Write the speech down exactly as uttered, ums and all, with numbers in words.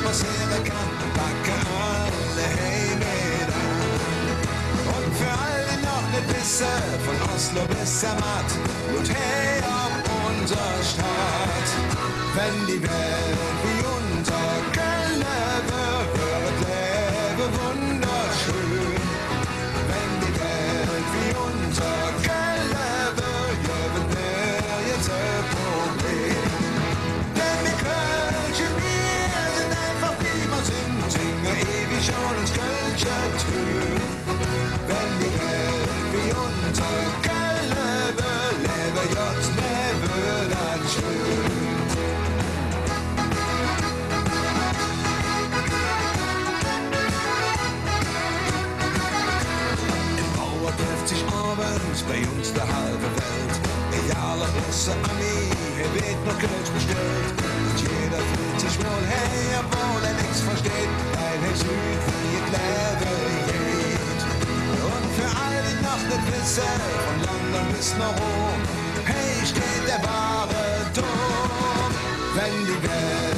Passere kann, packe alle heim met aan. Un för all, die noch nit wesse, vun Oslo bes Zermatt, luurt her op unser Stadt. Wenn die Welt wie unser Kölle wör, wör et Levve wunderschön. Wenn die Welt wie unser Kölle wör, gäv et nirgends e Problem. Denn die Kölsche, mir sin einfach, wie mer sin, singe ewig schön uns kölsche Töön. Wenn die Welt wie unser Kölle wör, levve jet nit, wör dat schön. Em Bauer trifft sich ovends bei uns de halve Welt. Egal ob Russe, Ami, hee weed nor Kölsch bestellt. Un jeder föhlt sich wohl, hee, obwohl hä nix versteiht, weil hä süht, wie et Levve geiht. Un för all, die noch nit wesse, vun London bes noh Rom, hee steiht der wahre Dom. Wenn die Welt